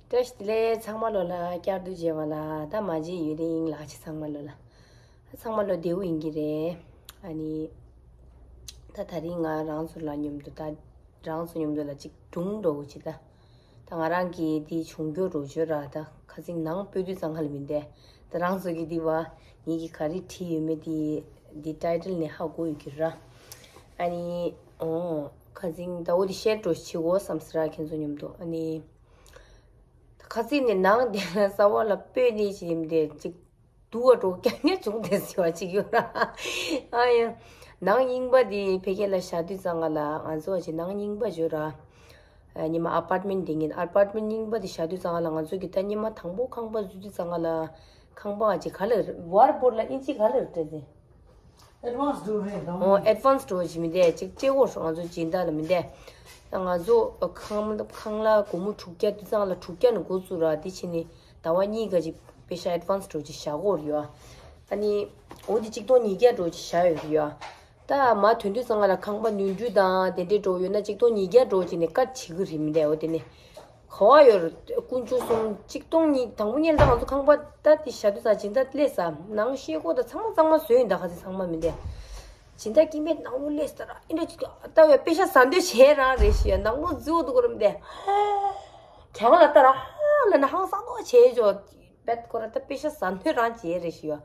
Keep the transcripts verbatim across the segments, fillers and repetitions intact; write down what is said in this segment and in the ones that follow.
བཀྲ་ཤིས་བདེ་ལེགས། ཚང་མ་ལོ་ལ་བསྐྱར་དུ་མཇལ་བ་ལ་ད་མ་མཇལ་ཡུན་རིང་ལ། ཅི་ཚང་མ་ལོ་ལ། ཚང་མ་ལོ་བདེ་པོ་ཡིན་གྱི་རེད། ཨ་ནི་ད་ད་རིང་ང་རང་ཚོ་ལ་མཉམ་དུ་ད་རང་ཚོ་མཉམ་དུ་ལ་ཅིག་སྒྲུང་འདྲ་བོ་ཅིག་ད། ད་ང་རང་གིས་འདི་བྱུང་རྒྱུ་རོ་བརྗོད་ར། ད་ཁ་སང་ནང་སྤོས་དུས་ཙང་ཁ་ལ་མིན་ཏེ། ད་རང་ཚོ་གིས་འདི་བ་ངེད་ཀྱིས་ག་རེ་བྲིས་ཡོད་མེད་འདི་འདི་ཊའི་ཊལ་ནས་ཧ་གོ་ཡོད་ཀྱི་ར། ཨ་ནི་ཨོ་ཁ་སང་ད་འོ་འདི་ཤེར་འགྲོ་བྱེད་དགོས་བསམ་སི་ར། ཁྱེད་ཚོ་མཉམ་དུ། ཨ་ནི་ཁ་སང་ནས་ནང་དེ་ལ་ས་བ་ལ་སྤོས་ནས་ཅིག་ཡིན་ཏེ་ཅིག་དུ་བ་འགྲོ་རྐྱང་རྐྱང་བྱུང་དེ་ཟེར་བ་ཅིག་ཡོད་ར། ཨ་ཡ། ནང་རྙིང་པ་དེ་ཕ་གི་ལ་བཞག་དུས་ཙང་ང་ལ་ང་ཚོ་བ་ཅིག་ནང་རྙིང་པ་བརྗོད་ར། ཨ་ཉི་མ་ཨ་པར་ཊི་མེན་ཊི་དེ་ངན་ཨ་པར་ཊི་མེན་ཊི་རྙིང་པ་དེ་བཞག་དུས་ཙང་ང་ལ་ང་ཚོ་གི་ད་ཉི་མ་དང་པོ་ཁང་པ་བཟོ་དུས་ཙང་ང་ལ་ཁང་པ་ཅིག་ག་ལ་ཝར་བོར་ལ་ཨིན་ཇི་ག་ལ་སྤྲད་དེ། ཨེཌ་ཝན་སི་འགྲོ་རེད་དང་། ཨོ་ཨེཌ་ཝན་སི་འགྲོ་བཞིན་མི་འདས་ཅིག་ལྕེ་འོར་ང་ཚོ་སྦྱིན་བདག་ལ་མི་འདས། ང་ཚོ་ཁང་ཁང་གླ་སྒོར་མོ་དྲུག་བརྒྱ་དུས་ཙང་ལ་དྲུག་བརྒྱ་ནས་འགོ་བཙུགས་ར། དེ་ཕྱིན་ནི་ཟླ་བ་གཉིས་ཀ་ཅིག་པེ་ཤ་ཨེཌ་ཝན་སི་འགྲོ་ཅིག་བཞག་གོ་རེད་ཡོ། ཨ་ནི་འོ་དེ་གཅིག་སྟོང་ཉིས་བརྒྱ་འགྲོ་ཅིག་བཞག་ཡོད་རེད་ཡོ། ད་མ་ཐོན་དུས་ཙང་ང་ལ་ཁང་པ་ནོར་འཁྲུལ་དང་དེ་འདྲས་འགྲོ་ཡོད་ན་གཅིག་སྟོང་ཉིས་བརྒྱ་འགྲོ་ཅིག་ནས་ཀཊ་བྱེད་གི་རེད་མི་འདས། འོ་དེ་ནས། ག་བ་ཡོད་རེད། དཀོན་མཆོག་གསུམ། གཅིག་སྟོང་ཉིས། དང་པོ་ཉིད་ད་ང་ཚོ་ཁང་པ་ད་དེ་བཞག་དུས་ཙང་སྦྱིན་བདག་སླེབས་ས་ནང་ཤེལ་སྒོ་དང་ཚང་མ་གཙང་མ་བཟོས་ཡིན་ད། ཁ་སང་ཚང་མ་མི་འདས། སྦྱིན་བདག་སྐྱིད་མེད་ནང་ལོགས་སླེབས་ས་ར་ཨིན་འདྲ་ཅིག་ད་བས་པེ་ཤ་ཟ་འདོད་བྱས་རང་རེད་ཤི་ཡ་ནང་ལོགས་འཛུལ་འདུག་གོ་ར་མི་འདས། གྱང་ལ་ལྟ་ར་ཧ་ལ་ན་ཧང་སང་ཏོག་བྱས་ཇོ། བེད་ཁོ་ར་ད་པེ་ཤ་ཟ་འདོད་རང་བྱས་རེད་ཤི་ཡ།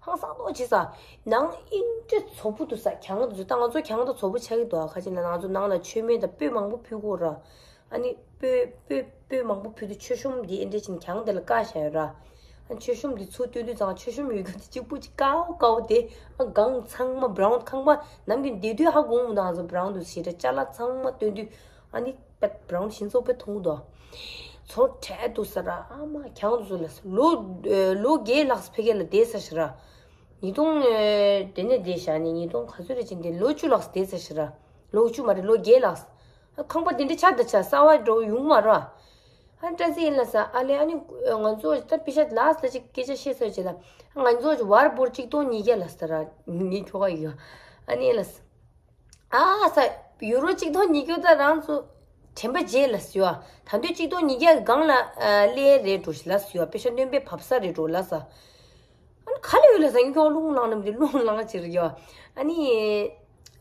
ཧང་སང་ཏོག་བྱས་ས། ནང་ཨིན་འདྲ་ཚོ་བུ་འདུག་ས། གྱང་འདུག་ད་ང་ཚོ་གྱང་དང་ཚོ་བུ་ཆགས་ཀྱི་འདུག་ཁ་ཅིག་ལ་ང་ཚོ་ནང་ལ་མཆོད་མེ་དང་སྤོས་མང་པོ་ཕུལ་གོ་ར། ཨ་ནི་སྤོས་སྤོས་སྤོས་མང་པོ་ཕུལ་དུས་མཆོད་གཤོམ་འདི་ཨེ་འདྲས་ཅིག་གྱང་དེ་ལ་བཀག་བཞག་ཡོད་ར། ཨ་མཆོད་གཤོམ་འདི་ཚུར་སྟོན་དུས་ཙང་མཆོད་གཤོམ་ཡོད་རྒྱུ་དེ་གཅིག་པུ་ཅིག་དཀར་པོ་དཀར་པོ་དེ། ཨ་སྒང་ཚང་མ་བྷ་རའུན། ཁང་པ་ནམ་རྒྱུན་བསྡད་དུས་ཧ་གོ་མི་འདུག་ང་ཚོ་བྷ་རའུན་དུ་ཞེ་དྲག་ཅ་ལག་ཚང་མ་སྟོན་དུས་ཨ་ནི་པད་བྷ་རའུན་ཤིང་བཟོ་པའི་མཐོང་གི་འདུག་ཚོར་བྲལ་འདུག་ས་ར། ཨ་མ་གྱང་དུ་ཚོ་ལ་ལོ་ལོ་བརྒྱད་ལྷག་ཕ་གི་ལ་བསྡད་ས་ཞིག་ར། ཉིས་སྟོང་དེ་ནས་བསྡད་བཞག་ནས་ཉིས་སྟོང་ག་ཚོད་རེ་ཅིག་འདི་ལོ་བཅུ་ལྷག་བསྡད་ས་ཞིག་ར། ལོ་བཅུ་མ་རེད་ལོ་བརྒྱད་ལྷག་ཁང་པ་དེ་འདྲ་ཆགས་ད་ཆ་གསར་པ་འགྲོ་ཡོང་མ་ར། ཨ་བཀྲ་ཤིས་ཡིན་ལ་ས་ཨ་ལེ། ཨ་ནི་ང་ཚོ་ད་པེ་ཤ་ལགས་ལ་ཅིག་སྐད་ཆ་བཤད་ས་ཡོད་ཅེ་ལ། ང་ཚོ་ཝར་བོར་གཅིག་སྟོང་ཉིས་བརྒྱ་ལ་ས་ར་ངའི་ཁྱོ་ག་ཡོད། ཨ་ནི་ལ་ས་ཨ་ས་ཡུ་རོ་གཅིག་སྟོང་ཉིས་བརྒྱ་ད་རང་ཚོ་དྲན་པ་བརྗེད་ལ་ས་ཡོད། ད་དུང་གཅིག་སྟོང་ཉིས་བརྒྱ་སྒང་ལ་ཨ་ལས་རེད་འགྲོ་ཞིག་ལ་ས་ཡོད། པེ་ཤ་སྣོན་པའི་བབས་ས་རེད་འགྲོ་ལ་ས། ཨ་ནི་ག་ལ་ཡོད་ལ་ས་ཡིན་ཁྱོ་རླུང་ལངས་ནམ་དེ་རླུང་ལངས་ཅིག་རེད་ཡོད། ཨ་ནི་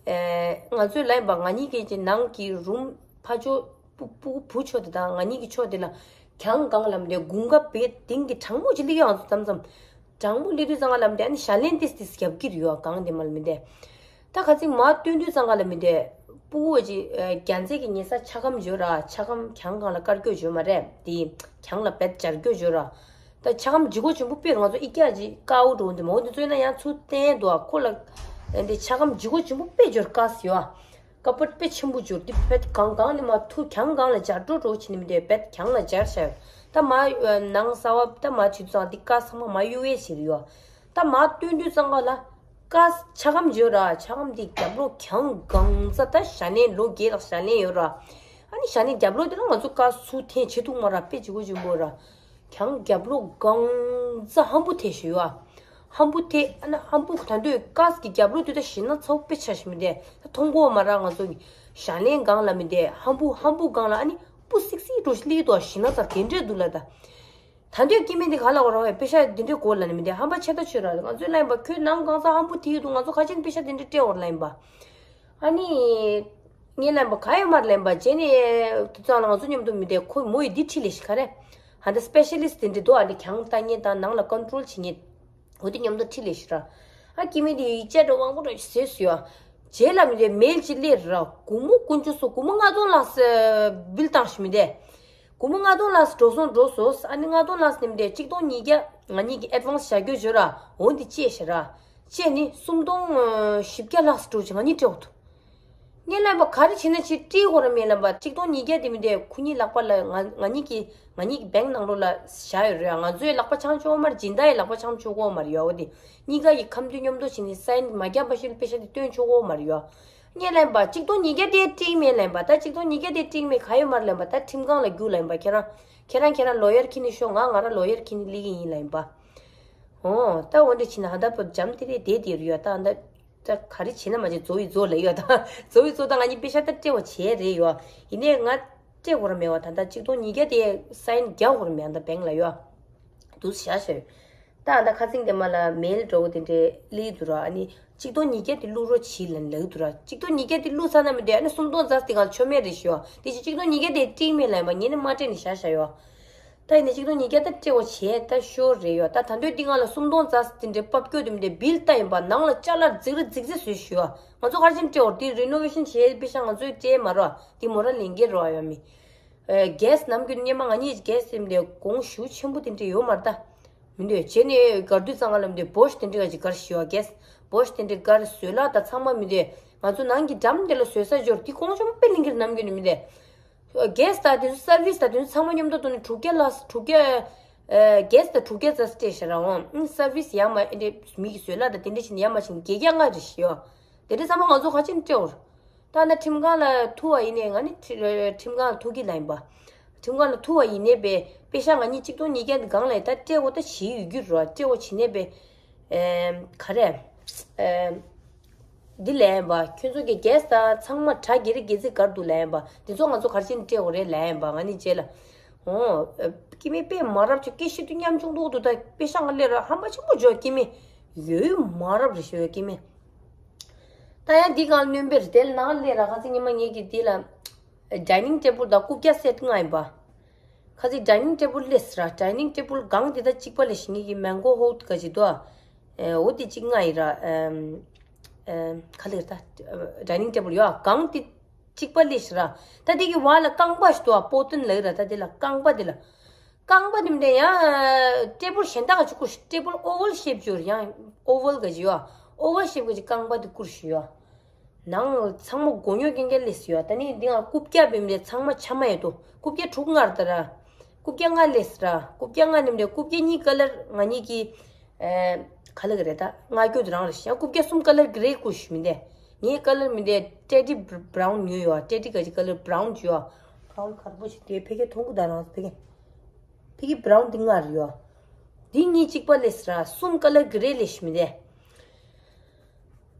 ཨེ་ང་ཚོའི་ལ་ཡིན་པ་ང་གཉིས་ཀྱི་ནང་གི་རུམ་ཕ་ཕྱོགས་སྤུ་སྤུ་བུ་ཕྱོགས་དེ་དང་ང་གཉིས་ཀྱི་ཕྱོགས་དེ་ལ་གྱང་སྒང་ལམ་དེ་དགུན་ཁ་བེད་དིང་གི་གྲང་མོ་ཅིག་སླེབས་ཡོང་ཚོ་མཚམས་མཚམས། གྲང་མོ་སླེབས་དུས་ཙང་ང་ལམ་དེ་ཨ་ནི་ཞྭ་ལན་ཏིས་ཏིས་རྒྱབ་ཀྱི་རེད་ཡོད་སྒང་དེ་མ་ལ་མི་དེ། ད་ཁ་ཚིག་མ་སྟོན་དུས་ཙང་ང་ལ་མི་དེ་སྤུ་གུ་ཅིག་རྒྱ་མཚལ་གྱི་ཉེ་ས་ཆ་སྒམ་བརྗོད་ར་ཆ་སྒམ་གྱང་སྒང་ལ་དཀར་སྐྱོ་བརྗོད་མ་རེད་དེ་གྱང་ལ་བེད་སྦྱར་སྐྱོ་བརྗོད་ར། ད་ཆ་སྒམ་ལྗིད་ཁོག་ཆེན་པོ་དཔེ་ང་ཚོ་ཨི་ཀྱ་ཅིག་དཀར་པོ་འགྲོ་འདི་མོ་འདི་ཚོ་ཡིན་ན་ཡང་ཚུར་བསྟན་འདུག་ཁོ་ལ་འདི་ཆ་སྒམ་ལྗིད་ཁོག་ཆེན་པོ་དཔེ་སྦྱོར་དཀའ་སི་ཡོད། དཀའ་པོ་དཔེ་ཆེན་པོ་སྦྱོར་འདི་བེད་གང་གང་ནས་མ་ཐུ་གྱང་གང་ལ་སྦྱར་འགྲོ་འགྲོ་ཕྱིན་ནས་མི་འདི་བེད་གྱང་ལ་སྦྱར་ཤག་ད་མ་ནང་ས་བ་ད་མ་བྱེད་དུས་ཙང་འདི་དཀའ་ཚང་མ་མ་གཡུ་བས་བྱེད་ཡོད། ད་མ་སྟོན་དུས་ཙང་ག་ལ་དཀའ་ཆ་སྒམ་བརྗོད་ར་ཆ་སྒམ་འདི་རྒྱབ་ལོགས་གྱང་གང་ཙ་ད་ཞྭ་ནས་ལོ་རྒས་ལགས་ཞྭ་ནས་ཡོད་ར། ཨ་ནི་ཞྭ་ནས་རྒྱབ་ལོགས་དེ་ལ་ང་ཚོ་དཀའ་སུ་འཐེན་བྱེད་ཐུག་མ་ར་དཔེ་ལྗིད་ཁོག་ཆེན་པོ་ར། གྱང་རྒྱབ་ལོགས་གང་ཙ་ཧམ་བུ་ཐེ་ཞུ་བ། ཧམ་བུ་ཐེ་ཨ་ན་ཧམ་བུ་ད་འདོད་ཀ་སི་གི་རྒྱབ་ལོགས་དུ་ད་ཞི་ན་ཚ་བོ་དཔེ་ཆ་ཞིག་མི་འདས་ད་མཐོང་གོ་མ་ར་ང་ཚོ་གི་ཞྭ་ལན་སྒང་ལ་མི་འདས་ཧམ་བུ་ཧམ་བུ་སྒང་ལ་ཨ་ནི་སྤུ་སིག་སིག་འགྲོ་ཞིག་ལི་དོ་ཞི་ན་ཚ་དེ་འདྲས་འདུག་ལ་ད། ད་འདོད་སྐྱེ་མེད་འདི་ག་ལ་གོ་ར་བས་དཔེ་ཆ་དེ་འདྲས་གོ་ལ་ནི་མི་འདས་ཧམ་པ་ཆེ་ད་ཆོས་ར་ང་ཚོའི་ལ་ཡིན་པ་ཁྱོད་ནང་གང་ས་ཧམ་བུ་ཐེ་ཡོད་འདུག་ང་ཚོ་ཁ་ཆེན་དཔེ་ཆ་དེ་འདྲས་སྤྲད་འོར་ལ་ཡིན་པ། ཨ་ནི། ངས་ལན་པ་ག་ཡོད་མར་ལན་པ་རྗེས་ནས་དུ་ཚང་ལ་ང་ཚོ་མཉམ་དུ་མི་བསྡད་ཁོ་མོ་ཡི་འདི་ཁྲིད་ལས་ཤི་ཁ་རེ། ཧ་འདི་སི་པེ་ཤ་ལི་སི་ཊི་དེ་འདྲ་འདུག་ཨ་འདི་གྱང་ལྟ་ཉེ་དང་ནང་ལ་ཀོན་ཊོལ་བྱེད་ཉེ། འོ་དེ་མཉམ་དུ་ཁྲིད་ལས་ཤི་ར། ཨ་ཀི་མི་དེ་ཡིག་ཆ་འདྲ་དབང་པོ་འདྲ་ཟེར་སུ་ཡ། རྗེས་ལ་མི་དེ་མེལ་ཅི་ལེ་ར། སྒོར་མོ་དཀོན་མཆོག་གསུམ་སྒོར་མོ་ལྔ་སྟོང་ལྷག་སྦིལ་བཏང་ཤི་མི་དེ། སྒོར་མོ་ལྔ་སྟོང་ལྷག་འགྲོ་སོང་འགྲོ་སོང་ཨ་ནི་ལྔ་སྟོང་ལྷག་ནི་མི་དེ་གཅིག་སྟོང་ཉིས་བརྒྱ་ང་གཉིས་ཀྱི་ཨེ་ཌི་ཝན་སི་བྱ་རྒྱུ་བརྗོད་ར། འོ་འདི་བཅད་ཤི་ར། བཅད་ནི་སུམ་སྟོང་བཞི་བརྒྱ་ལྷག་འགྲོ་ཅིག་ང་གཉིས་སྤྲད་འོ་ཐུ། ངས་ལབ་པ་ག་རེ་བྱས་ན་ཅིག་སྤྲད་དགོས་ར་མེད་ལབ་པ་གཅིག་སྟོང་ཉིས་བརྒྱ་དེ་མི་དེ་ཁོ་གཉིས་ལག་པ་ལ་ང་ང་གཉིས་ཀྱི་ང་གཉིས་ཀྱི་བེང་ནང་ལོགས་ལ་བཞག་ཡོད་རེད། ང་ཚོའི་ལག་པ་འཆང་ཆོག་མ་རེད། སྦྱིན་བདག་གི་ལག་པ་འཆང་ཆོག་གོ་མ་རེད་ཡོ། འོ་དེ་གཉིས་ཀ་ཡི་ཁམས་དུས་མཉམ་དུ་བྱས་ནས་སའིན་མ་བརྒྱབ་པ་ཞིག་ལ་པེ་ཤ་དེ་སྟོན་ཆོག་གོ་མ་རེད་ཡོ། ངས་ལབ་པ་གཅིག་སྟོང་ཉིས་བརྒྱ་དེ་སྤྲད་མེད་ལབ་པ། ད་གཅིག་སྟོང་ཉིས་བརྒྱ་དེ་སྤྲད་མེད་ག་ཡོད་མ་རེད་ལབ་པ། ད་ཁྲིམས་ཁང་ལ་རྒྱུགས་ལབ་པ། ཁྱེད་རང་ཁྱེད་རང་ཁྱེད་རང་ལོ་ཡར་ཁྱེར་ནས་ཤོག་ང་ང་རང་ལོ་ཡར་ཁྱེར་ནས་སླེབས་ཀྱི་ཡིན་ལབ་པ། འོ་ད་འོ་འདྲ་བྱས་ན་ཧ་ད་པོ་འཇམ་ཐིང་ཐིང་བསྡད་དེ་རུ་ཡོད་ད་ད། ད་ག་རེ་བྱེད་ན་མ་བྱེད་རྫོ་ཡི་རྫོ་ལ་ཡོད་ད། རྫོ་ཡི་རྫོ་ད་ང་གཉིས་པེ་ཤ་ད་སྤྲད་པ་བྱས་རེད་ཡོ། ཡིན་ནའི་ང་ སྤྲད་དགོས་ར་མེད་བ། ད་ལྟ་གཅིག་སྟོང་ཉིས་བརྒྱ་དེ་སའིན་རྒྱག་དགོས་ར་མེད། ཨ་ད་བེང་ལ་ཡོད། འདུག་བཞག་བཞག་ཡོད། ད་ཨ་ད་ཁ་སང་དེ་མ་ལ་མེལ་འདྲ་བོ་དེ་འདྲའི་སླེབས་འདུག་ར། ཨ་ནི་གཅིག་སྟོང་ཉིས་བརྒྱ་དེ་བླུག་རོགས་བྱེད་ལབ་ལབ་འདུག་ར། གཅིག་སྟོང་ཉིས་བརྒྱ་དེ་བླུག་ཚར་ན་མི་འདོད། ཨ་ནི་སུམ་སྟོང་ཙམ་དེ་གང་ཆོ་མེད་རེད་ཤག། དེ་བཞིན་གཅིག་སྟོང་ཉིས་བརྒྱ་དེ་སྤྲད་མེད་ལབ་ཡིན་པ། ངས་ནི་མ་སྤྲད་ནས་བཞག་བཞག་ཡོད། ད་ཡིན་ནའི་གཅིག་སྟོང་ཉིས་བརྒྱ་ད་སྤྲད་དགོས་བྱས་ད་ཤོར་རེད་ཡོད། ད་ད་འདོད་འདི་ང་ལ་སུམ་སྟོང་ཙམ་དེ་འདྲའི་ཕབ་སྐྱོ་དེ་མི་འདྲའི་བིལ་ལྟ་ཡིན་པ། ནང་ལ་ཅ་ལག་རྫིག་ར་རྫིག་རྫིག་བཟོས་ཤག་ཡོད། ང་ཚོ་ག་རེ་བྱས་ནས་སྤྲད་དགོས་རེད། དེ་རི་ནོ་ཝེ་ཤན་བྱས་པའི་པེ་ཤ་ང་ཚོས་སྤྲད་མ་རོགས། དེ་མོ་ར་ལེན་གྱི་རོགས་ཡོད་མི། ཨེ། གེ་སི་ནམ་རྒྱུན་སྔོན་མ་ང་གཉིས་གེ་སི་དེ་འདྲའི་གོང་ཞུ་ཆེན་པོ་དེ་འདྲའི་ཡོད་མ་རེད་ད། མི་འདོད་བྱས་ནས་སྒར་དུས་ཙང་ང་ལ་མི་འདོད་བོ་ཤི་དེ་འདྲའི་ག་ཅིག་སྒར་ཞུ་བ། གེ་སི་བོ་ཤི་དེ་འདྲའི་སྒར། བཟོས་ལ་ད་ཚང་མ་མི་འདོད། ང་ཚོ་ནང་གི་འགྲམ་དེ་ལ་བཟོས་ས་འབྱོར་དེ་གོང་ཆེན་པོ་དཔེ་ལེན་གྱི་རེད། ནམ་རྒྱུན་ནས་མི་འདོད། གེ་སི་དང་དེ་ཚོ་སར་བིས་དང་དེ་ཚོ་ཚང་མ་མཉམ་དུ་བཏོན་ནས་དྲུག་བརྒྱ་ལ་དྲུག་བརྒྱ། ཨེ། གེ་སི་དང་དྲུག་བརྒྱ་ཙམ་སྤྲད་ཤག་ར་འོང་། ཨང་། སར་བིས་ཡག་མ་རེད། མི་གི་བཟོས་ལ་དང་དེ་འདྲ་བྱས་ནས་ཡག་མ་བྱས་ནས་བརྒྱད་བརྒྱ་ལྔ་རེད་ཤག་ཡོད། དེ་འདྲ་ཚང་མ་ང་ཚོ་ག་ཅིག་སྤྲད་དགོས་རེད། ད་ན་ཁྲིམས་ཁང་ལ་ཐུག་པ་ཡིན་ནའི་ང་ནི་ཁྲི- ཁྲིམས་ཁང་ལ་ཐུག་གི་ལབ་ཡིན་པ། ཁྲིམས་ཁང་ལ་ཐུག་པ་ཡིན་ནའི་པེ་པེ་ཤ་ང་གཉིས་གཅིག་སྟོང་ཉིས་བརྒྱ་འདི་སྒང་ལ་ད་སྤྲད་དགོས་ད་བྱས་ཡོད་རྒྱུ་རེད་བ། སྤྲད་དགོས་བྱས་ནའི་པེ། ཨེ། ག་རེ། ཨེ། འདི་ལབ་ཡིན་པ། ཁྱོད་ཚོ་གི་གེ་སི་དང་ཚང་མ་གྲ་སྒེར་སྒེར་རྩིས་སྒར་འདུག་ལབ་ཡིན་པ། འདི་ཚོ་ང་ཚོ་ག་རེ་བྱས་ནས་སྤྲད་དགོས་རེད་ལབ་ཡིན་པ། ང་ནི་རྗེས་ལ། འོ། ཨེ། སྐྱེ་དམན་དཔེ་མ་རབས་ཆེ། སྐད་ཤེས་དུས་ཉམ་ཆུང་མདོག་འདུག་ད་པེ་ཤ་ང་སླེབས་ར་ཧམ་པ་ཆེན་པོ་འཇོག་སྐྱེ་དམན། ཡོད་མ་རབས་རེད་ཤག་ཡོད་སྐྱེ་དམན། ད་ཡང་འདི་གང་སྣོན་པའི་རི་དེ་ལ་ནང་སླེབས་ར། ཁ་སང་ཉི་མ་ངེད་ཀྱི་འདི་ལ་ཌའི་ནིང་ཊེ་བལ་དང་རྐུབ་བཀྱག་སེ་ཊི་ལྔ་ཡིན་པ། ཁ་སང་ཌའི་ནིང་ཊེ་བལ་སླེབས་ར། ཌའི་ནིང་ཊེ་བལ་སྒང་དེ་ད་གཅིག་པ་ལས་ཤིག་ངེད་ཀྱི་མེང་གོ་ཧོལ་ག་ཅིག་འདུག་ཨ། ཨེ། འོ་དེ་གཅིག་ལྔ་ཡིན་ར། ཨེམ། ཨེམ། ག་ལེར་ད་ཌའི་ནིང་ཊེ་བལ་ཡོད་ཨ། སྒང་དེ་གཅིག་པ་སླེབས་ཤག་ར། ད་དེ་གི་བར་ལ་རྐང་པ་ཞིག་འདུག་ཨ། པོ་ཏོན་ལབ་ར། ད་དེ་ལ་རྐང་པ་དེ་ལ། རྐང་པ་དེ་མི་འདྲ་ཡང་། ཊེ་བལ་གཞན་དག་ག་ཅིག་བསྐུར་ཤག་ཊེ་བལ་ཨོ་ཝལ་ཤེབ་ཅིག་ཡོད་རེད། ཡང་ཨོ་ཝལ་ག་ཅིག་ཡོད་ཨ། ཨོ་ཝལ་ཤེབ་ག་ཅིག་རྐང་པ་དེ་བསྐུར་ཤག་ཡོད་ཨ། ནང་ཚང་མ་མགོ་རྙོག་རྐྱང་རྐྱང་སླེབས་སོང་ཡོད། ད་ནི་འདི་ང་རྐུབ་བཀྱག་བེམ་རེད། ཚང་མ་ཆ་མ་ཡོད་དོ། རྐུབ་བཀྱག་དྲུག་ལྔ་རེད་ད་ར། རྐུབ་བཀྱག་ལྔ་སླེབས་ར། རྐུབ་བཀྱག་ལྔ་ནི་མི་འདྲ། རྐུབ་བཀྱག་གཉིས་ཀ་ལར་ང་གཉིས་ཀྱི། ཨེ། ག་ལེར་རེད་ད། ང་སྐྱོ་དེ་རང་རེད་ཤག་རྐུབ་བཀྱག་གསུམ་ཀ་ལར་གྷི་རེ་བསྐུར་ཤག་མི་འདྲ། ངའི་ཀ་ལར་མི་འདྲ། ཊེ་ཌི་བྷ་རའུན་ཉོས་ཡོད། ཊེ་ཌི་ག་ཅིག་ཀ་ལར་བྷ་རའུན་ཅིག་ཡོད། བྷ་རའུན་དཀར་པོ་ཞིག་དེ་ཕ་གིར་མཐོང་གི་ད་རང་ཕ་གིར། ཕ་གིར་བྷ་རའུན་དེ་ལྔ་རེད་ཡོད། དེ་གཉིས་གཅིག་པ་སླེབས་ར། གསུམ་ཀ་ལར་གྷི་རེ་སླེབས་ཤག་མི་འདྲ།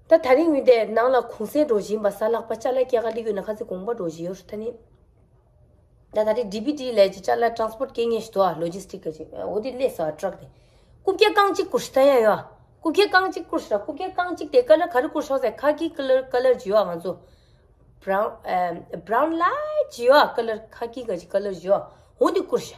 ད་དེ་རིང་མི་འདྲ་ནང་ལ་གུང་སེང་འགྲོ་བཞིན་པ། གཟའ་ལྷག་པ་ཅ་ལག་སྐྱེལ་ག་སླེབས་ཡོད་ན་ཁ་ཚིག་དགོངས་པ་འགྲོ་བཞིན་ཡོད་ད་ནི། ད་ད་རེས་ཌི་བི་ཌི་ལས་ཀྱི་ཅ་ལག་ཊ་རན་སི་པོར་ཊི་སྐྱེལ་མཁན་ཞིག་འདུག་ཨ། ལོ་ཇི་སི་ཊིག་གི་ཅིག་འོ་དེ་སླེབས་སོང་ཨ། ཊྲག་དེ། རྐུབ་བཀྱག་རྐང་གཅིག་བསྐུར་ཤག་ད་ཡ་ཡོད། རྐུབ་བཀྱག་རྐང་གཅིག་བསྐུར་ཤག་རྐུབ་བཀྱག་རྐང་གཅིག་དེ་ཀ་ལར་ག་རེ་བསྐུར་ཤག་ཟེར། ཁ་ཀི་ཀ་ལར་ཀ་ལར་ཅིག་ཡོད་ང་ཚོ། བྷ་རའུན། ཨེ། བྷ་རའུན་ལའིཊ་ཅིག་ཡོད་ཀ་ལར། ཁ་ཀི་ག་ཅིག་ཀ་ལར་ཅིག་ཡོད། འོ་དེ་བསྐུར་ཤག་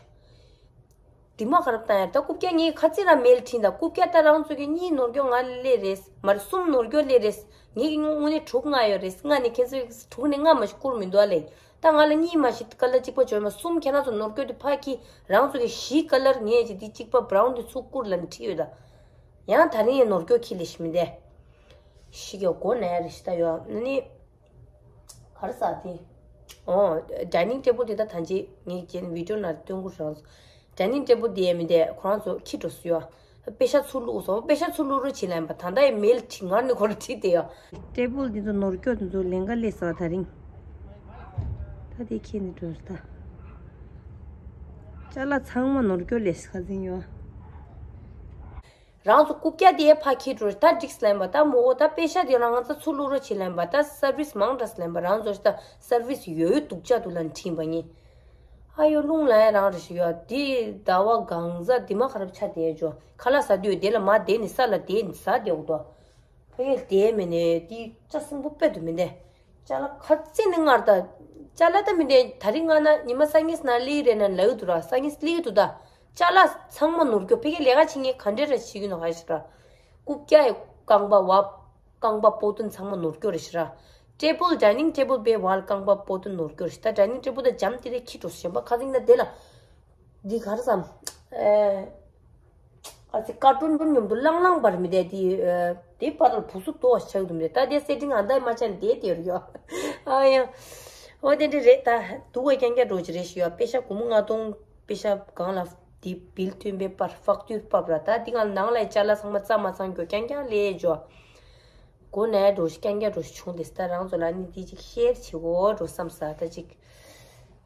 དེ་མ་ཁ་རབ་བཏང་ཡ། ད་རྐུབ་བཀྱག་ངས་ཁ་ཚིག་ར་མེལ་བྲིས་ད། རྐུབ་བཀྱག་ད་རང་ཚོ་གི་གཉིས་ནོར་འཁྱོག་ལྔ་སླེབས་རེད། མ་རེད། གསུམ་ནོར་འཁྱོག་སླེབས་རེད། ངེད་ཀྱི་དངུལ་དངོས་གནས་དྲུག་ལྔ་ཡོད་རེད། ལྔ་ནས་ཁྱེད་ཚོས་དྲུག་ནས་ལྔ་མ་ཞིག་བསྐུར་མི་འདུག་ཨ་ལེ། ད་ང་ལ་གཉིས་མ་ཞིག་ཀ་ལར་གཅིག་པ་བྱོས་མ། གསུམ་ཁྱེད་རང་ཚོ་ནོར་འཁྱོག་དེ་ཕར་ཁྱེར། རང་ཚོ་གི་བཞི་ཀ་ལར་ངས་ཅིག་དེ་གཅིག་པ་བྷ་རའུན་དེ་ཚུར་བསྐུར་ལབ་ནས་བྲིས་ཡོད་ད། ཡང་དེ་རིང་ཡང་ནོར་འཁྱོག་ཁྱེར་སླེབས་ཤག་མི་འདྲ། ཤི་གི་མགོ་ན་ཡ་རེད་ཤག་ད་ཡོད་ནི། གར་ས་དེ། ཨོ། ཌའི་ནིང་ཊེ་བལ་དེ་ད་ཐང་ཅིག་ངས་ཀྱེན་བི་ཌི་ཡོ་ནང་སྟོན་གོ་རང་། ཌའི་ནིང་ཊེ་བལ་དེ་ཡས་མི་དེ་ཁོ་རང་ཚོ་ཁྱི་འགྲོ་སུ་ཡོད། པེ་ཤ་ཚུར་བླུགས་སོང་། པེ་ཤ་ཚུར་བླུགས་རོགས་བྱེད་ལབ་པ། ད་ལྟ་ཡི་མེལ་ཁྲི་ངར་ནི་ཁོ་ར་ཁྲི་དེ་ཡོད། ཊེ་བལ་དེ་ཚོ་ནོར་སྐྱོ་དེ་ཚོ་ལེན་ག་སླེབས་སོང་ད་རིང་། ད་དེ་ཁྱེར་ནས་འགྲོ་ད། ཅ་ལག་ཚང་མ་ནོར་སྐྱོ་སླེབས་ཁ་ཚིག་ཡོད། རང་ཚོ་རྐུབ་བཀྱག་དེ་ཕར་ཁྱེར་འགྲོ་ད་འགྲིག་ལབ་པ། ད་མོ་ད་པེ་ཤ་དེ་རང་ཚོ་ཚུར་བླུག་རོགས་བྱེད་ལབ་པ། ད་སར་བིས་མང་དྲགས་ལབ་པ། རང་ཚོ་ད་སར་བིས་ཡོད་སྡུག་ཅག་འདུག་ལབ་ནས་དྲིས་པ་ཡིན། ཨ་ཡོ་རླུང་ལ་ཡ་རང་རེ་ཞིག་ཡོད། དེ་ཟླ་བ་གང་ཟག་དེ་མ་ཁ་རབ་ཆ་དེ་ཅོ་ཁ་ལག་ཟ་དུས་དེ་ལ་མ་དེ་ནི་ས་ལ་དེ་ནི་ཟ་དེ་འོག་ཏོ། ཕ་གིར་དེ་མེད་ནས་དེ་ཅ་སིང་པོ་དཔེ་དུ་མི་འདེ། ཅ་ལག་ཁ་ཚིག་ནི་ངར་ད། ཅ་ལག་ད་མི་འདེ། ད་རིང་ང་ན་ཉི་མ་སང་ཉིན་ན་ལི་རེ་ན་ལའུ་དུ་ར། སང་ཉིན་ལི་དུ་ད། ཅ་ལག་ཚང་མ་ནོར་སྐྱོ། ཕ་གིར་ལས་ཀ་བྱེད་ངེས་ག་འདྲེ་ར་བྱེད་ཀྱི་ནོ་ཧ་ཤི་ར། རྐུབ་བཀྱག་ཡི་རྐང་པ་བ། རྐང་པ་པོ་ཏོན་ཚང་མ་ནོར་སྐྱོ་རེ་ཤི་ར། ཊེ་བལ་ཌའི་ནིང་ཊེ་བལ་པའི་བར་རྐང་པ་པོ་ཏོན་ནོར་སྐྱོ་རེ་ཤི། ད་ཌའི་ནིང་ཊེ་བལ་ད་འཇམ་དེ་རེ་ཁྱི་འགྲོ་ཤི་ཞན་པ་ཁ་ཚིག་ན་དེ་ལ། འདི་ག་རེ་བསམ། ཨེ། ཨ་ཙི་ཀར་ཊུན་པོ་མཉམ་དུ་ལང་ལང་བར་མི་བསྡད་དེ། ཨེ། དེ་བར་ལ་བུ་སུ་ཏོ་ཆགས་འདུག་མི་རེད། ད་དེ་སེ་ཊིང་ཨ་འདའི་མ་ཆ་ནས་དེ་དེ་རུ་ཡོད། ཨ་ཡ། འོ་དེ་འདྲ་རེད་ད། སྡུག་ག་རྐྱང་རྐྱང་འགྲོ་གི་རེད་ཤི་ཡོད། པེ་ཤ་སྒོར་མོ་ལྔ་སྟོང་པེ་ཤ་གང་ལ་དེ་བིལ་ཐོན་པའི་པར་ཕག་ཏུར་ཕབ་ར། ད་དེ་གང་ནང་ལ་ཅ་ལག་ཚང་མ་རྩ་མ་ཚང་རྒྱུ་རྐྱང་རྐྱང་ལས་འཇོ། སྒོ་ནས་འགྲོ་ཤི་རྐྱང་རྐྱང་འགྲོ་ཤི་བྱུང་དེ། ད་རང་ཚོ་ལ་ནི་དེ་ཅིག་ཤེར་བྱེད་དགོས་འགྲོ་བསམ་ས་ད་ཅིག་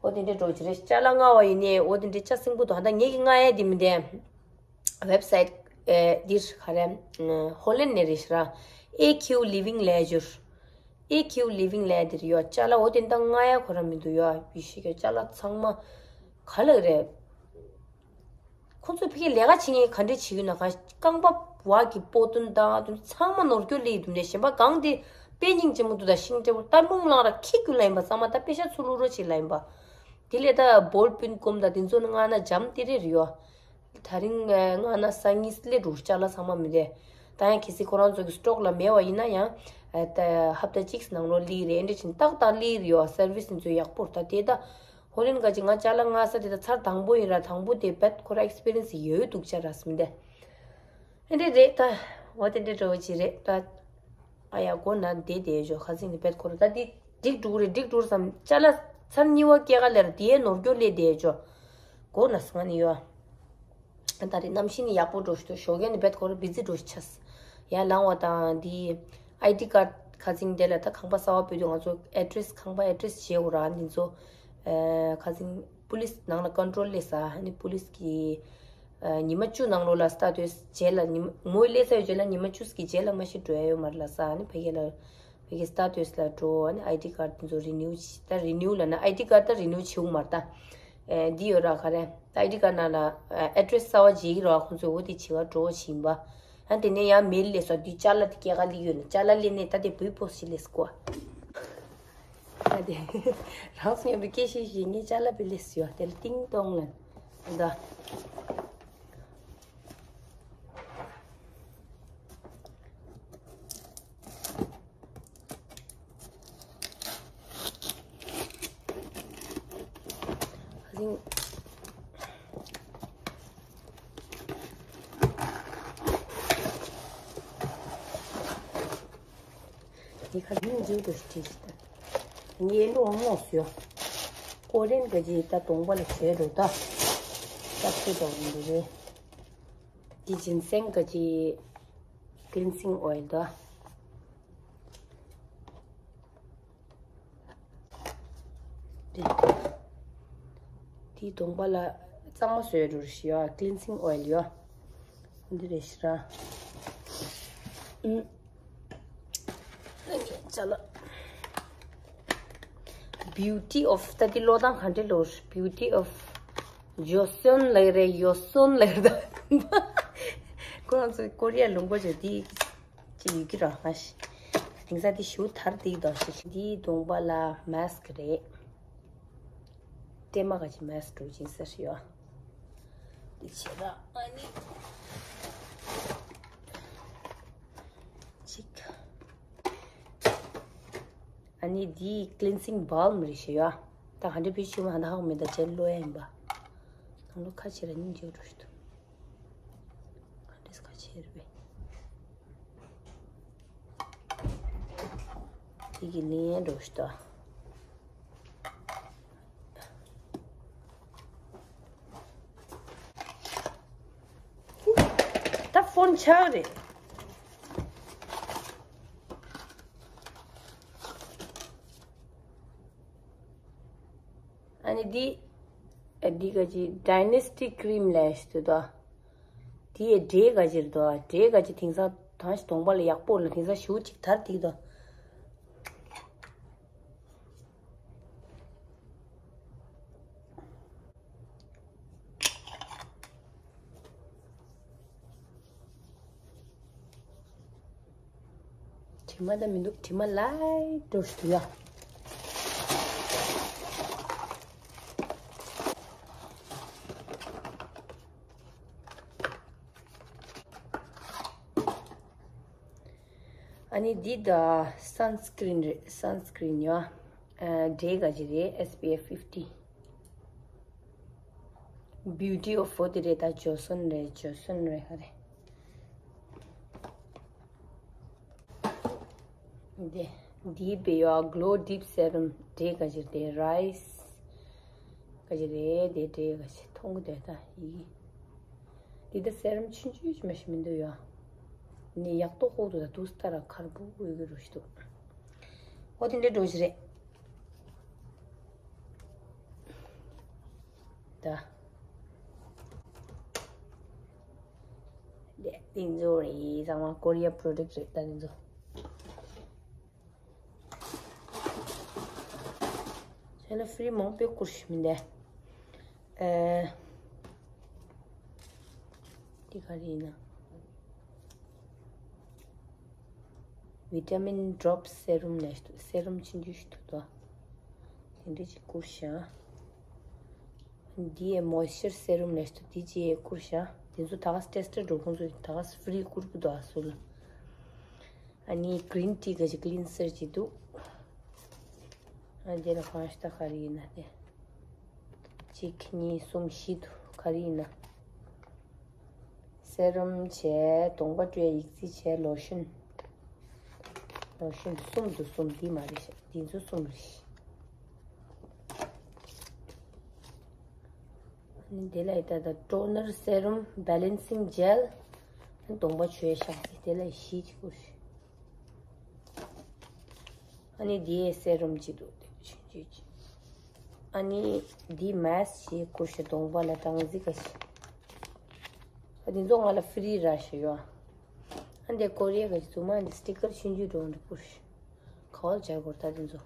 འོ་དེ་འདྲ་འགྲོ་གི་རེད། ཅ་ལག་མངགས་པ་ཡིན་ནའི་འོ་དེ་འདྲ་ཅ་སིང་པོ་དང་ད་ངེད་ཀྱི་མངགས་ཡས་དེ་མི་འདྲ། ཝེབ་སའིཊ་ཨེ་འདིར་ག་རེ། ཧོ་ལན་ནས་རེད་ཤི་ར། ཨེ་ཁིའུ་ལི་ཝིང་ལེ་ཇར། ཨེ་ཁྱིའུ་ལི་ཝིང་ལབ་དེ་རེད་ཡོ། ཅ་ལག་འོ་དེ་འདྲ་མངགས་ཡ་ཁོ་རང་མི་འདུག་ཡོ། ཡེ་ཤེས་ཀྱི་ཅ་ལག་ཚང་མ་ག་ལ་རེད། ཁོ་ཚོས་ཕ་གིར་ལས་ཀ་བྱེད་མཁན་ག་འདྲས་བྱེད་ཀྱི་ཡོད་ན། ག་རྐང་པ་བག་གི་པོ་ཏོན་དང་དེ་ཚང་མ་ནོར་སྐྱོར་སླེབས་ཡོད་འདུག་ནས། གཞན་པ་གང་དེ་དཔེ་སྙིང་རྗེ་མོ་འདུག་ད་ཤིང་འབྲས་བུ་ལྟར་རྨོངས་ལངས་ར་ཁྱི་རྒྱུག་ལ་ཡིན་པ་ཚང་མ། ད་དཔེ་ཤ་ཚུར་ལུ་རོ་ཅིག་ལ་ཡིན་པ། དེ་ལས་ད་བོལ་པིན་ཀུམ་དང་དེ་ཚོ་ནི་མངགས་ན་འཇམ་ཏི་རེ་རེད་ཡོ། དེ་རིང་མངགས་ན་སང་ཉིན་སླེབས་འགྲོ་ཅ་ལག་ཚང་མ་མི་རེད། ད་ཡང་གལ་སྲིད་ཁོ་རང་ཚོ་གི་སི་ཊོག་ལ་མེད་པ་ཡིན་ན་ཡང་ད་ཧབ་ཏ་གཅིག་ནང་ལོགས་སླེབས་རེད། ཨེ་འདྲ་བྱས་ནས་ཏག་ཏག་སླེབས་རེད་ཡོ། སར་བི་སི་དེ་ཚོ་ཡག་པོ་རེད། ད་དེ་ད་ཧོ་ལན་ག་ཅིག་ང་ཅ་ལག་མངགས་ས་དེ་ད་ཚར་དང་པོ་ཡིན་ར། དང་པོ་དེ་བེད་ཁོ་ར་ཨེག་སི་པི་རི་ཡན་སི་ཡོད་འདུག་ཅ་ར་སི་མི་འདྲ། ཨེ་འདྲ་རེད་ད། འོ་དེ་འདྲ་འདྲ་བོ་ཅིག་རེད་ད། ཨ་ཡ་མགོ་ན་བསྡད་བསྡད་ཞོ། ཁ་སང་གི་བེད་ཁོ་ར་ད་འདི་འགྲིག་འགྲོ་གི་རེད། འགྲིག་འགྲོ་བསམ། ཅ་ལག་ཚར་གཉིས་པ་སྐྱེལ་ག་སླེབས་ར་དེའི་ནོར་སྐྱོར་སླེབས་བསྡད་ཞོ། མགོ་ན་སོང་ནི་ཡོ། ད་རེས་གནམ་གཤིས་ནི་ཡག་པོ་འགྲོ་ཞིག་འདུག་ཞོགས་ཀས་ནི་བེད་ཁོ་ར་བི་ཛི་འགྲོ་ཞིག་ཆགས། ཡར་ལངས་པ་དང་འདི་ཨའི་ཌི་ཀར་ཁ་སང་དེ་ལ་ད་ཁང་པ་གསར་པ་སྤོས་དུས་ང་ཚོ་ཨེ་ཌི་རེ་སི་ཁང་པ་ཨེ་ཌི་རེ་སི་བྱེད་དགོས་ར། འདི་ཚོ་ཨ་ཁ་སང་པུ་ལི་སི་ནང་ལ་ཀོན་ཊོལ་སླེབས་ས། ཨ་ནི་པུ་ལི་སི་གི་ཨ་ཉི་མ་བཅུ་ནང་ལོགས་ལ་ལྟ་དུས་རྗེས་ལ་ཉི་མ་ངོ་སླེབས་ཚར་བའི་རྗེས་ལ་ཉི་མ་བཅུ་གི་རྗེས་ལ་མ་གཞི་འགྲོ་ཡ་ཡོད་མ་རེད་ལབ་ས། ཨ་ནི་ཕ་གི་ལ་ཕ་གི་སི་ཊ་ཊས་ལ་འགྲོ། ཨ་ནི་ཨའི་ཌི་ཀར་དེ་ཚོ་རི་ནིའུ་བྱེད། ད་རི་ནིའུ་ལབ་ན་ཨའི་ཌི་ཀར་ད་རི་ནིའུ་བྱེད་དགོས་མ་རེད་ད། ཨེ་འདི་ཡོད་ར་ག་རེ། ཨའི་ཌི་ཀར་ནང་ལ་ཨེ་ཌི་རེ་སི་གསར་པ་བརྗེ་གི་ར། ཁོང་ཚོས་འོ་དེ་བྱེད་ག་འགྲོ་བཞིན་པ། ཨ་དེ་ནས་ཡང་མེལ་སླེབས་སོང་། དེ་ཅ་ལག་དེ་སྐྱེལ་ག་སླེབས་ཡོད་ན། ཅ་ལག་སླེབས་ནས་ད་དེ་བུའི་པོ་སི་ཅི་སླེབས་སྐོ། ཨ་དེ་རང་སུ་མཉམ་དུ་སྐད་ཆ་བཤད་བཤད། ངས་ཅ་ལག་བི་ལེས་ཡོད། དེ་ལ་ཏིང་ཏོང་ལན་ད། ཁ་སང་འདི་ཁ་སྙིང་རྗེ་དུ་བྲིས་ཤིག་ད། ངའི་ལོ་ངོ་སུ་ཡོད། ཀོ་རེན་ག་ཅི་ད་གདོང་པ་ལ་བྱས་འགྲོ་ད། ད་ཁོ་ད་འདི་རེད། འདི་ཇིན་སེང་ག་ཅི་ཀི་ལིན་སིང་ཨོ་ཡལ་ད། འདི་འདི་གདོང་པ་ལ་གཙང་མ་བཟོས་འགྲོ་ཞིག་ཡོད། ཀི་ལིན་སིང་ཨོ་ཡལ་ཡོད། འདི་རེད་ཤི་ར། ཨུམ། ཨ་ནི་ཅ་ལག Beauty of ད་འདི་ཀློག་སྟངས་ག་འདྲ་ཀློག Beauty of ཇོ་སོན་ལབ་རེད། ཡོ་སོན་ལབ་རེད། ཁོ་རང་ཚོ་ཀོ་རི་ཡ་ལུང་པ་ཅིག་འདི་ཅིག་ཡོད་ཀྱི་ར། ང་ཞིག་དེང་སང་འདི་ཞུ་དར་འདི་དོ་ཞིག་འདིའི་གདོང་པ་ལ་མཱ་སི་ཀི་རེད། ཀྲེ་མ་ག་ཅིག་མཱ་སི་ཀི་འགྲོ་ཅིག་ཟེར་ཡོད། འདི་བྱས་ན་ཨ་ནི་ཅིག་ཨ་ནི་འདི་ཀི་ལིན་སིང་བཱལམ་རེད་ཤག་ཡ། ད་ག་འདྲ་བེད་སྤྱོད་མ་ཧ་ཧ་གོ་མེད། ད་རྗེས་ཀློག་ཡ་ཡིན་པ། ནང་ལོགས་ཁ་ཕྱེ་ར་སྙིང་རྗེ་པོ་འདྲ་ཞིག་འདུག་ག་འདྲས་ཁ་ཕྱེ་ར་བས། འདི་གི་ལན་འདྲ་ཞིག་འདུག་ད་ཕོན་ཆག་རེད། ཨ་ནི་འདི། ཨ་འདི་ག་ཅི་ཌའི་ནེ་སི་ཊི་ཀི་རིམ་ལབ་ཞིག་འདུག་ད། འདི་ཡི་འབྲས་ག་ཅི་རེད་འདུག་འབྲས་ག་ཅི་དེང་སང་ད་ཞིག་གདོང་པ་ལ་ཡག་པོ་ལ། དེང་སང་ཞུ་གཅིག་དར་འདུག་ད། དྲི་མ་ད་མི་འདུག་དྲི་མ་ལའི་འགྲོ་ཞིག་འདུག་ཡ། ཨ་ནི་འདི་ད་སན་སི་ཀི་རིན་རེད། སན་སི་ཀི་རིན་ཡ། ཨ་འབྲས་ག་ཅི་རེད། S P F fifty། Beauty of འོ་དེ་རེད། ད་ཇོ་སོན་རེད། ཇོ་སོན་རེད། ཧ་རེད། འདི་འདིའི་བེ་ཡོ་གློ་ཌིབ་སེ་རམ་འབྲས་ག་ཅི་རེད། རའི་སི་ག་ཅི་རེད། དེ་འབྲས་ག་ཅི་མཐོང་གི་འདུག་ད་ཡི་གེ། འདི་ད་སེ་རམ་ཆུང་ཆུང་ཅིག་མ་ཞིག་མི་འདུག་ཡ། ནི་ཡག་ཏོག་ཁོག་ཏུ་ད་དུ་སྟ་ར་ཁར་བུ་འོས་གི་རུ་ཞིག་འདུག་འོ་དེ་འདྲའི་འགྲོ་ཞིག་རེད། ད། དེ་འདི་ཚོ་རེད། ཚང་མ་ཀོ་རི་ཡ་པོ་རོ་ཌག་རེད། ད་འདི་ཚོ། ཡང་ན་ཕི་རི་མང་པོ་བསྐུར་ཞིག་མི་འདུག་ཨེ། འདི་ག་རེ་ཡིན་ན། བི་ཊ་མིན་ཌོབ་སེ་རུམ་ལས་སེ་རུམ་ཆུང་ཆུང་ཞིག་འདུག་དོ། དེ་འདྲ་ཅིག་བསྐུར་ཤག་འདི་ཡི་མོ་ཨིས་ཅར་སེ་རུམ་ལས་སུ་འདི་ཅིག་བསྐུར་ཤག་འདི་ཚོ་ད་ག་སེ་ཊེ་སི་ཊར་འགྲོ་ཁོང་ཚོ་ད་ག་སེ་ཕི་རི་བསྐུར་གི་འདུག་ཨ་སུ་ལ། ཨ་ནི་གི་རིན་ཊི་ག་ཅིག་ཀི་ལིན་སར་ཅིག་འདུག་ཨ་འདི་ལ་གང་ཞིག་ད་ག་རེ་ཡིན་ན་དེ། གཅིག་གཉིས་གསུམ་བཞི་འདུག་ག་རེ་ཡིན་ན། སེ་རུམ་བྱས། གདོང་པ་བཀྲུ་ཡ་ཡིག་རྩིས་བྱས། ལོ་ཤོན། ལོ་ཤོན་གསུམ་འདུག་གསུམ། འདི་མ་རེད་ཤག་འདི་ཚོ་གསུམ་རེད། ཨ་ནི་དེ་ལ་ཡི་ད་ད་ཊོ་ནར་སེ་རུམ་བེ་ལན་སིང་ཇེལ། ཨ་ནི་གདོང་པ་བཅོས་ཤག་ཟེར་དེ་ལ་བཞི་ཅིག་བསྐུར་ཤག་ཨ་ནི་དེའི་སེ་རུམ་ཅིག་འདུག་དེ་ཆུང་ཆུང་ཅིག་ཨ་ནི་འདི་མ་སི་ཅིག་བསྐུར་ཤག་གདོང་པ་ལ་སྦྲང་རྩི་ག་ཅིག་ཨ་འདི་ཚོ་ང་ལ་ཕི་རི་རག་ཤག་ཡོད། ཨ་འདི་ཀོ་རི་ཡ་ག་ཅིག་རྫུན་མ། ཨ་འདི་སི་ཊི་ཀར་ཆུང་ཆུང་འདྲ་བོ་འདྲ་བསྐུར་ཤག་ག་བ་ལ་སྦྱར་དགོས་རེད་ད་དེ་ཚོ།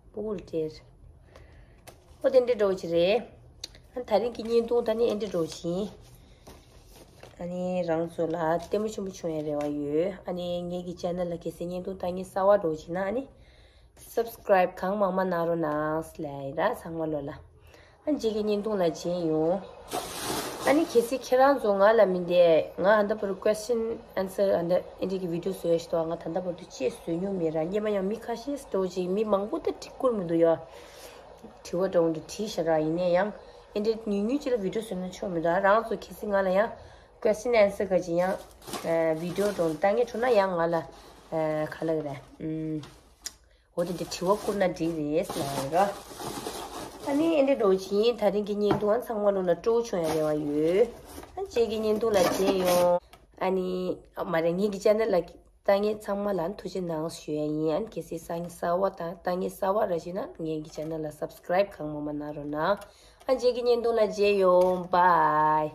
སྤུ་གུ་ལ་སྤྲད། ཨོ་དེ་འདྲ་འདྲ་བོ་ཅིག་རེད། ཨ་ད་རིང་གི་བརྙན་ཐུང་ད་ནི་ཨེ་འདྲ་འདྲ་བོ་ཅིག་ཡིན། ཨ་ནི་རང་ཚོ་ལ་ལྟད་མོ་ཆེན་པོ་བྱུང་ཡ་རེ་བ་ཡོད། ཨ་ནི་ངེད་ཀྱི་ཅེ་ནལ་ལ་གལ་སྲིད་བརྙན་ཐུང་ལྟ་མཁན་གསར་པ་འདྲ་བོ་ཅིག་ན་ཨ་ནི་སབ་སི་ཀ་རའིབ་གང་མང་མང་གནང་རོགས་གནང་ལབ་ཡིན་ར་ཚང་མ་ལོ་ལ། ཨ་རྗེས་ཀྱི་བརྙན་ཐུང་ལ་མཇལ་ཡོང་། ཨ་ནི་གལ་སྲིད་ཁྱེད་རང་ཚོ་ང་ལ་མི་འདས་ང་ཧ་ད་བར་ཀུ་ཨེ་སི་ཅན་ཨན་སར་ཧ་ད་ཨེ་འདྲ་གི་བི་ཌི་ཡོ་བཟོ་ཡ་ཞིག་འདུག་ང་ད་ལྟ་བར་དུ་ཅིག་བཟོས་མྱོང་མེད་ར། སྔོན་མ་ཡང་མི་ཁ་ཤས་འདྲ་བོ་ཅིག་མི་མང་པོ་ད་དྲི་བསྐུར་མི་འདུག་ཡ། དྲི་བ་འདྲ་བོ་འདྲ་དྲིས་ཤག་ར། ཡིན་ན་ཡང་ཨེ་འདྲ་ཉུང་ཉུང་ཅིག་ལ་བི་ཌི་ཡོ་བཟོས་ན་ཆོག་མི་འདུག་ཨ་རང་ཚོ་གལ་སྲིད་ང་ལ་ཡང་ཀུ་ཨེ་སི་ཅན་ཨན་སར་ག་ཅིག་ཡང་ཨ་བི་ཌི་ཡོ་འདྲ་བོ་ལྟ་མཁན་བྱུང་ན་ཡང་ང་ལ་ཨ་ག་ལབ་རེད། ཨུམ། འོ་དེ་འདྲ་དྲི་བ་བསྐུར་ན་འགྲིག་རེད་ཟེར་ཡ་རོ། ཨ་ནི་ཨེ་འདྲ་འདྲ་བོ་ཅིག་ཡིན། ད་རིང་གི་བརྙན་ཐུང་ཨ་ཚང་མ་ལོ་ལ་སྤྲོ་བོ་བྱུང་ཡ་རེ་བ་ཡོད། ཨ་རྗེས་ཀྱི་བརྙན་ཐུང་ལ་མཇལ་ཡོང་། ཨ་ནི་ཨ་མ་རེད། ངེད་ཀྱི་ཅེ་ནལ་ལ་ལྟ་མཁན་ཚང་མ་ལ་ཐུགས་རྗེ་གནང་ཞུ་ཡ་ཡིན། ཨ་ནི་གལ་སྲིད་སང་ཉིན་གསར་པ་དང་ལྟ་མཁན་གསར་པ་ར་ཞིག་ན་ངེད་ཀྱི་ཅེ་ནལ་ལ་སབ་སི་ཀ་རའིབ་གང་མང་མང་གནང་རོགས་གནང་། ཨ་རྗེས་ཀྱི་བརྙན་ཐུང་ལ་མཇལ་ཡོང་། བྷའི།